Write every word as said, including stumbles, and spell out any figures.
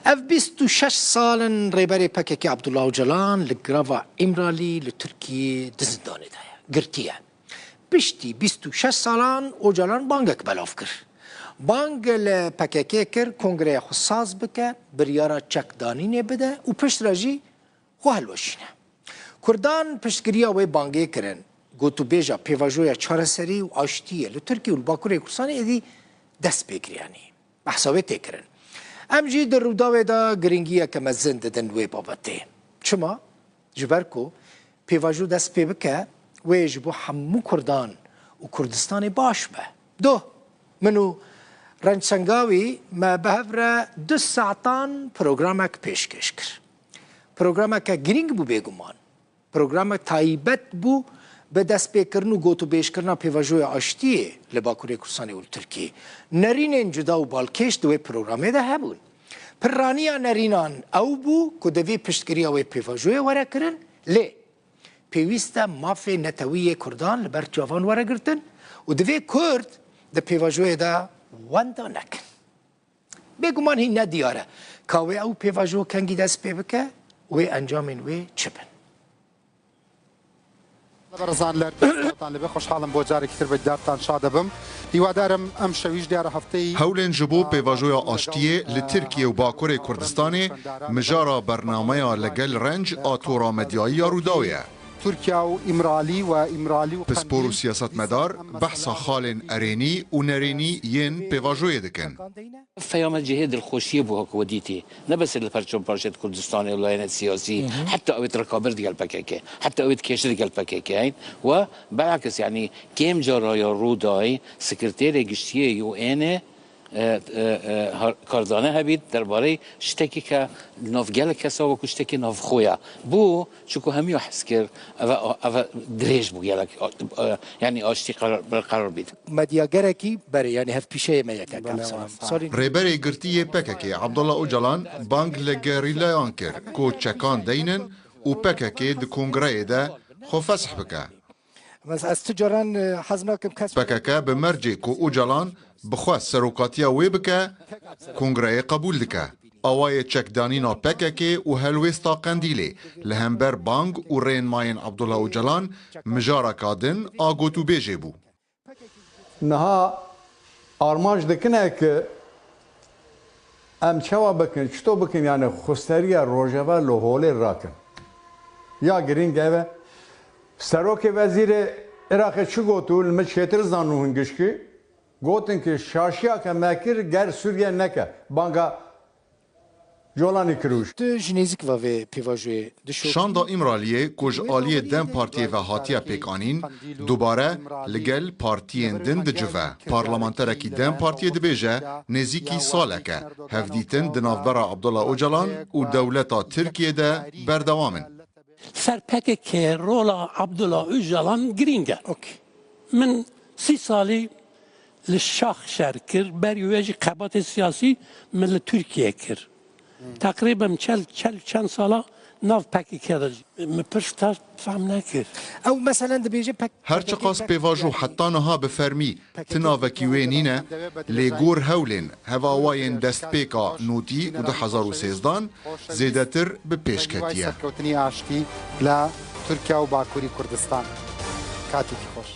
Ev bîst û şeş sal in rêberê P K K Abdullah Ocalan li girava Îmralî li Tirkiyê di zindanê de ye, girtî ye. Piştî bîst û şeş salan Ocalan bangek belav kir. Bang li P K K kir kongreya xwe saz bike, biryara çekdanînê bide û piştre jî xwe hilweşîne. Kurdan piştgiriya wê bangê kirin. Gotûbêja pêvajoya çareserî û aştiyê li Tirkiye û li Bakurê Kurdistanê êdî dest pê kiriye, yanî behsa wê tê kirin. Em jî di Rûdawê de giringiyeke mezin didin wê babetê. Çima? Ji ber ku pêvajo dest pê bike, wê ji bo hemû Kurdan û Kurdistanê baş be. Doh, min û Renç Sengawî me bi hev re du saetan programek pêşkêş kir. Programeke girîng bû bêguman. Programek taybet bû bi destpêkirin û gotûbêjkirina pêvajoya aştiyê li Bakurê Kurdistanê û li Tirkiyê. Nerînên cuda û balkêş di wê programê de hebûn. Pirraniya nerînan ew bû ku divê piştgiriya wê pêvajoyê were kirin, lê pêwîst e mafê netewî yê Kurdan li ber çavan were girtin û divê Kurd di pêvajoyê de wenda nekin. Bêguman hîn ne diyar e ka wê ew pêvajo kengî dest pê bike û wê encamên wê çi bin. Berezan ler destatan li be xweşhalim bo carekî tir bi dertan şa dibim. Hîwaderim em şewîş diyara hefteyî. Hewlên ji bo pêvajoya aştiyê li Tirkiye û Bakurê Kurdistanê mijara bernameya Li Gel Renc a Tora Medyayî ya Rûdawê ye. Tirkiye û Îmralî we Îmralî û Pispor û siyasetmedar behsa xalên erênî û nerênî yên pêvajoyê dikin. Peyama cihê dilxweşiyê bû ku we dîtî. Ne bes li perçem parçet Kurdistanê û layene siyasî, heta ewêt rekabir digel P K K, heta ewêt kêşir digel P K K. We bilakis, yanî kêm cara ya Rûdayê sekreterê giştiyê U N'ê, e, e, e, har-, kardane hebît derbarê ştekî ke nav gelek kesa wekû ştekî navxwe ya. Bû, çunku hemî hez kir, eve, eve dirêj bû gelek, e, yanî aştî qerar, berqerar bît. Medyagerekî berê, yanî hevpîşeyê me yekek Belê, ev sal. Wasa. Salî Rêberê girtî yê P K K Abdullah Ocalan bang li gerîlayan kir ku çekan deynin û P K K di kongreyê de xwe fesih bike. Mes ez tu caran, e, hez nakim kes P K K bi mercê ku Ocalan bi xwe serokatiya wê bike, kongreyê qebûl dike. Awayê çekdanîna P K K û helwêsta Qendîlê li hember bang û rênmayên Abdullah Ocalan mijareka din a gotûbêjê bû. Niha armanc dikine ki em çawa bikin, çito bikin, yani xusteriya Rojava li holê rakin. Ya girîng ev e. Serokê Wezîrê Iraqê çi got û li min çêtir zan û hingişkî gotin ki şaşiya ke me kir ger Sûriye neke. Banga Colanî kirûş. Tu ji nêzîk ve vê pêvajoyê dişopî. Şanda Îmraliyê ku ji aliyê DEM Partiyê ve hatiye pêkanîn, dubare li gel partiyên din dicive. Parlamenterekî DEM Partiyê dibêje, nêzîkî salek e hevdîtin di navbera Abdullah Ocalan û dewleta Tirkiyê de berdewam in. Ser P K K rola Abdullah Ocalan girîng e. Okey. Min sî salî li şax şer kir, berî wê jî xebatê siyasî min li Tirkiye kir. Teqrîben çel, çel çend sala nav P K K de min pirs te fehm nekir. Ew meselen dibêje P K K. Her çiqas pêvajo heta niha bi fermî ti navekî wê nîne, lê gor hewlên hevawayên destpêka notî û du hezar û sêzdan zêdetir bi pêş ketiye. Serkewtinî aştî li Tirkiye û Bakurî Kurdistan. Katîkî xweş.